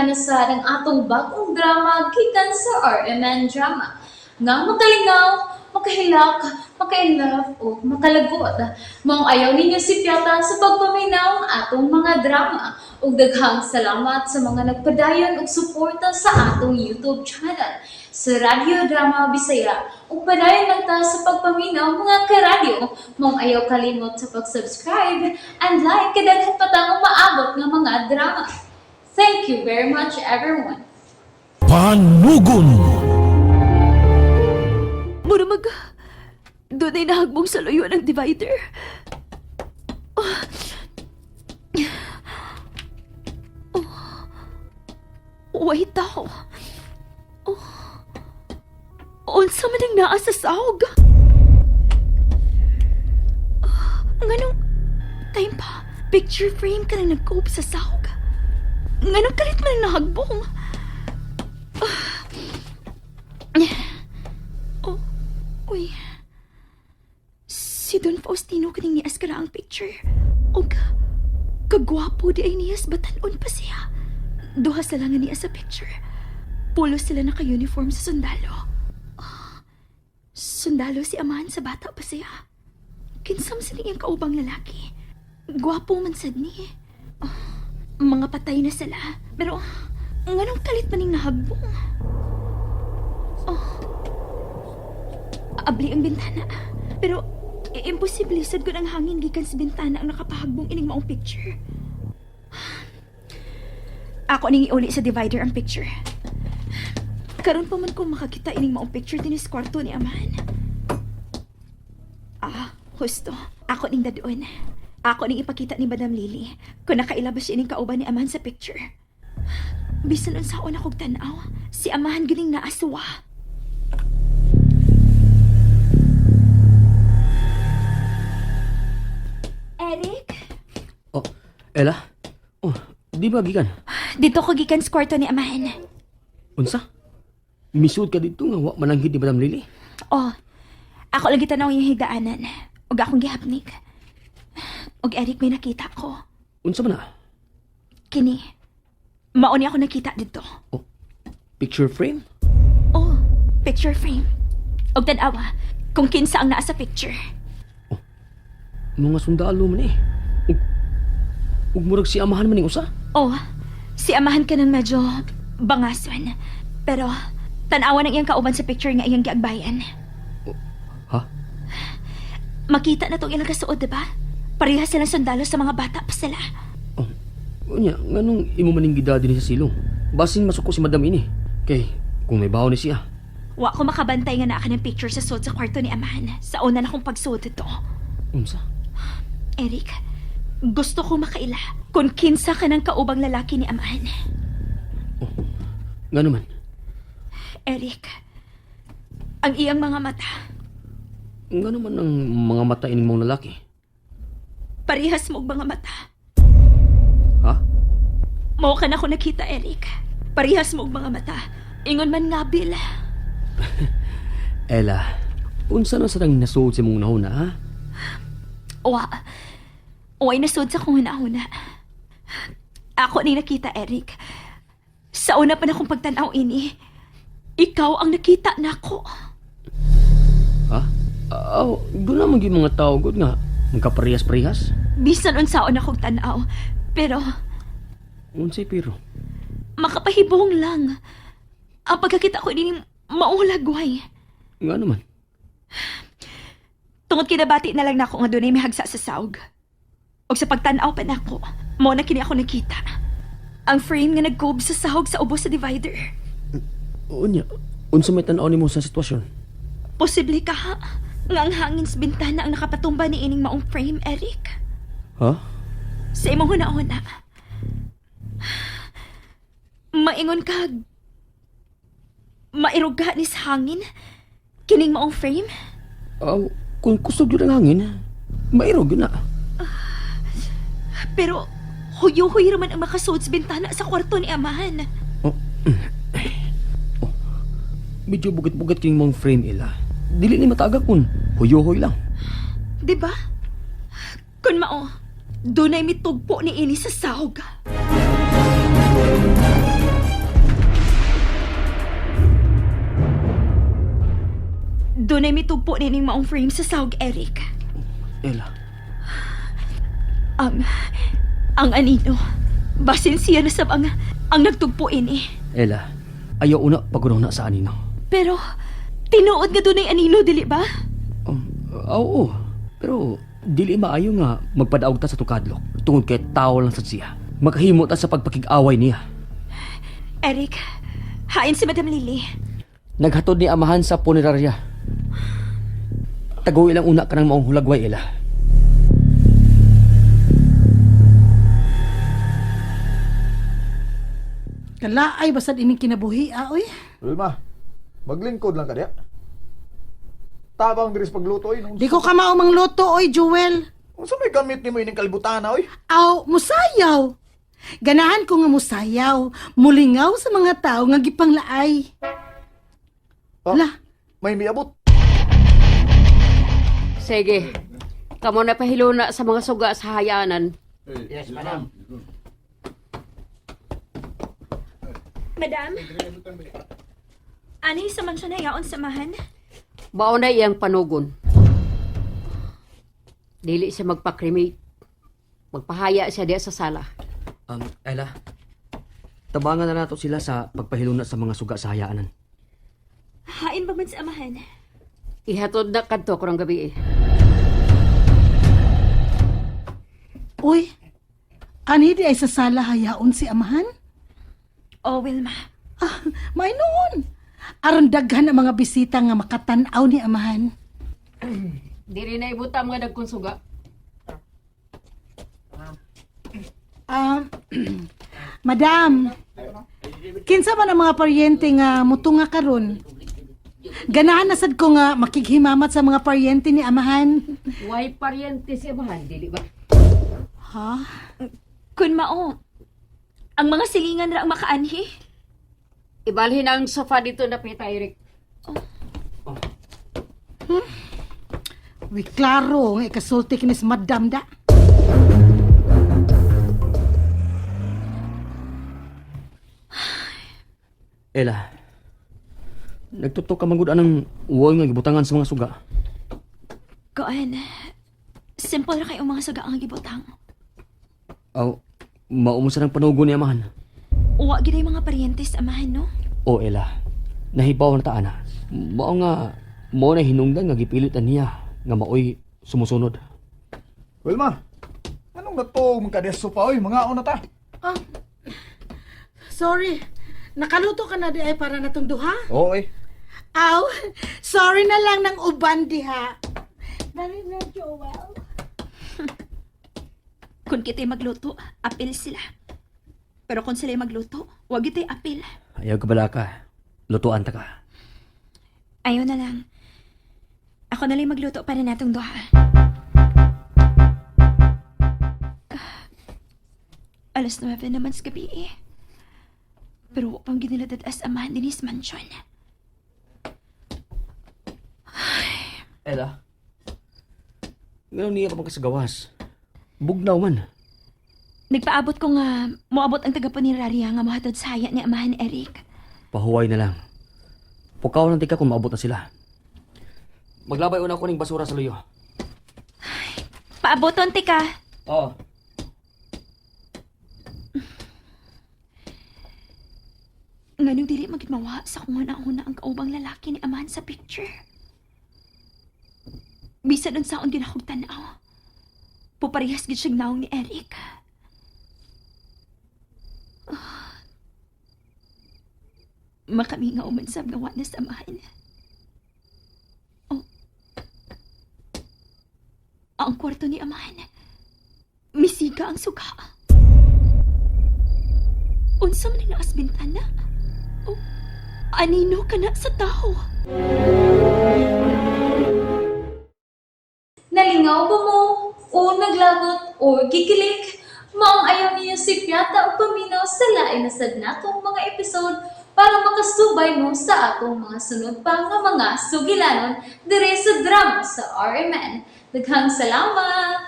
Amihan na sad ang atong bagong drama gikan sa RMN Drama nga makalingaw, makahilak, makainlove o makalagot. Maong ayaw ninyo sipyata sa pagpaminaw ang atong mga drama. Ug daghang salamat sa mga nagpadayon og suporta sa atong YouTube channel sa Radyo Drama Bisaya. Ug padayon lang ta sa pagpaminaw, mga karadyo. Maong ayaw kalimot sa pag-subscribe and like kay daghan pa tang umaabot nga mga drama. Thank you very much, everyone. Panugon. Mura mag... Doon ay nahagbong sa luyo ng divider. Oh. Oh. Wait tao. Oh. Unsa man ang naa sa sahog? Oh, nganong time pa, picture frame ka nang nagkuop sa sahog. Nganong kalit man ang nahagbong? Oh, uy. Si Don Faustino kaning ni Askara ang picture. Og kagwapo di ay niyas batanon pa siya. Duha sila nga niya sa picture. Pulo sila naka-uniform sa sundalo. Ah, sundalo si amahan sa bata pa siya. Kinsam sila iyang kaubang lalaki. Gwapo man sad ni. Ah, mga patay na sila. Pero nganong kalit maning nahagbong? Abli ang bintana. Pero imposible sad kun ang hangin gikan sa bintana ang nakapahagbong ining maong picture. Ako ning iuli sa divider ang picture. Karon pa man ko makakita ining maong picture dinhi sa kwarto ni Aman. Ah, husto. Ako ning dadoon. Ako ning ipakita ni Madam Lily kung nakaila ba siya ining kauban ni Aman sa picture. Bisan unsaon akong tan-aw, si Amahan gining naaswa. Eric? Oh, Ella? Oh, di ba gikan? Dito ko gikan sa kwarto ni Amahan. Unsa? Misuod ka dito nga wa mananghid ni Madam Lily? Oh, ako lang gitanaw yung higdaanan. Ug akong gihapnik. Ug Eric, may nakita ko. Unsa man na? Kini. Mao ni ako nakita dito. Oh, picture frame? Oh, picture frame. Ug tan-awa kung kinsa ang naa sa picture. Mga sundalo man eh. Ug, ug murag si amahan man ning usa? Oh, si amahan ka ng medyo bangason. Pero tan-awa ng iyang kauban sa picture nga iyang giagbayan. Ha? Makita na tong ilang kasuod, diba? Pareha silang sundalo sa mga bata pa sila. Oh, unya, nganong imo maning gida dinhi sa silong? Basin masuko si Madam ini. Kay kung may bawo ni siya. Wa ko makabantay nga naa ka ng picture sa suod sa kwarto ni Amahan. Sa una na kong pagsuod ito. Unsa? Eric, gusto ko makaila kung kinsa ka ng kaubang lalaki ni Amahan. Ngano man? Eric, ang iyang mga mata, Ngano man ang mga mata ining mong lalaki? parehas mo og mga mata. Ha? Mao ka na ko nakita, Eric. Parehas mo og mga mata. Ingon man nga, Bill. Ella, unsa na sa nang nasuod sa imong nahuna, ha? Wa. Way nasuod sa kong huna-huna. Ako ni nakita, Eric. Sa una pa na kong pagtanaw ini, ikaw ang nakita nako. Ha? Aw, doon naman gyud mga tao gud nga magkaparehas-parehas. Bisan unsaon akong tanaw, pero Unsay pero? makapahibong lang. Ang pagkakita ko ini maulagway. Nga naman. Tungod kinabati na lang nako nga dunay mihagsa sa saog. Og sa pagtan-aw pa nako, mao na kini ako nakita. Ang frame nga nagkob sa sahog sa ubos sa divider. Unya, unsa may tan-aw nimo sa sitwasyon? Posible ka ha? Nga ang hangin sa bintana ang nakapatumba ni ining maong frame, Eric. Ha? Sa imong huna-huna. Maingon ka, mairuga ni sa hangin, kining maong frame. Aw, kung kusog yun ang hangin, mairog yun na. Pero huyo-huyo raman ang makasuod sa bintana sa kwarto ni Amahan. Oh. Oh. Medyo bugat-bugat kining mong frame ila. Dili ni mataga kun huyohoy lang. Di ba? Kun mao, dunay mitugpo ni ini sa sahog. Dunay mitugpo nining maong frame sa sawg, Eric. Ella, Ang anino. Basin siya na sab ang nagtugpo ini. Ella, ayaw una pagunaw na sa anino. Pero, tinuod nga dunay anino, dili ba? Oo, pero dili maayo nga magpadaog ta sa tukadlok tungod kay tao lang sad siya. Makahimo ta sa pagpakig-away niya. Eric, hain si Madam Lily. Naghatod ni amahan sa punerarya. Taguwi lang una ka ng maong hulagway, Ella. Kalaay basad ining kinabuhi, ah, oy. Wilma, maglingkod lang ka diya. Tabang diri sa pagluto oy. Di ko ka maumang luto, oy, Jewel. Unsa may gamit nimo ining kalbutana oy? Aw, musayaw. Ganahan ko nga musayaw. Mulingaw sa mga tao nga gipanglaay. Ah, La, May miabot. Sige. Kamo na pahiluna sa mga suga sa hayanan. Madam? Ani sa man siya nayaon samahan? Mao na iyang panugon. Dili siya magpa-cremate. Magpahaya siya diya sa sala. Ella, tabangan na nato sila sa pagpahiluna sa mga suga sa hayaanan. Hain ba man sa amahan? Ihatod na kadto karong gabi eh. uy. Ani di ay sa sala hayaon si amahan? Oh, Wilma. Ah, may noon. Aron daghan ang mga bisita nga makatan-aw ni amahan. Dili na ibuta mga dagkong suga. Ah, madam, kinsa man ang mga paryente nga mutunga karon? Ganahan na sad ko nga makighimamat sa mga paryente ni amahan. Way paryente si amahan, dili ba? Ha? Kun mao, ang mga silingan ra ang makaanhi. Ibalhin ang sofa dito na pita, Eric. Wi klaro nga ikasulti kinis madam da. Ella, nagtutok ka manggod anang wall nga gibutangan sa mga suga. Goan, simple ra kay ang mga suga ang gibutang. Aw, maumo sa ng panugo ni amahan. Uwa gid ay mga paryente sa amahan, no? O Ella, nahibaw na ta ana. Mao nga, mao na hinungdan nga gipilitan niya nga maoy sumusunod. Wilma, anong natuog man ka diya sa sopa oy? Mga na ta. Ah, sorry. Nakaluto ka na di ay para natong duha? Oo oy. Aw, sorry na lang ng uban diha. Dali na, Joel. Kun kita'y magluto, apil sila. Pero kung sila'y magluto, wag ita'y apil. Ayaw ka bala ka. Lutuan ta ka. Ayaw na lang. Ako na lang magluto para natong duha. 9:00 naman sa gabi eh. Pero wa pang giniladad as amahan din is mansion. Ella, ngano niya ka magkasagawas? Bugnaw man. Nagpaabot ko nga moabot ang taga-puneraria nga mohatod sa haya ni amahan Eric. Pahuway na lang. Pukaw lang tika kung maabot na sila. Maglabay una ko ning basura sa luyo. Paaboton tika. Oo. Nganong dili magmawa sa kung una ang kaubang lalaki ni amahan sa picture. Bisan unsaon ginakog tan-aw. Puparehas gid siyang naong ni Eric. Ah. Makamingaw man sa gawa na samahan. Oh. Ang kwarto ni amahan. Misiga ang suga. Unsa man ang naas bintana? Oh, anino ka na sa tao? Nalingaw ba mo? O naglagot o gikilik? Maong ayaw niyo si Piata o paminaw sa lain na sad natong mga episode para makasubay mo sa atong mga sunod pa nga mga sugilanon dire sa drama sa RMN. Daghang salamat!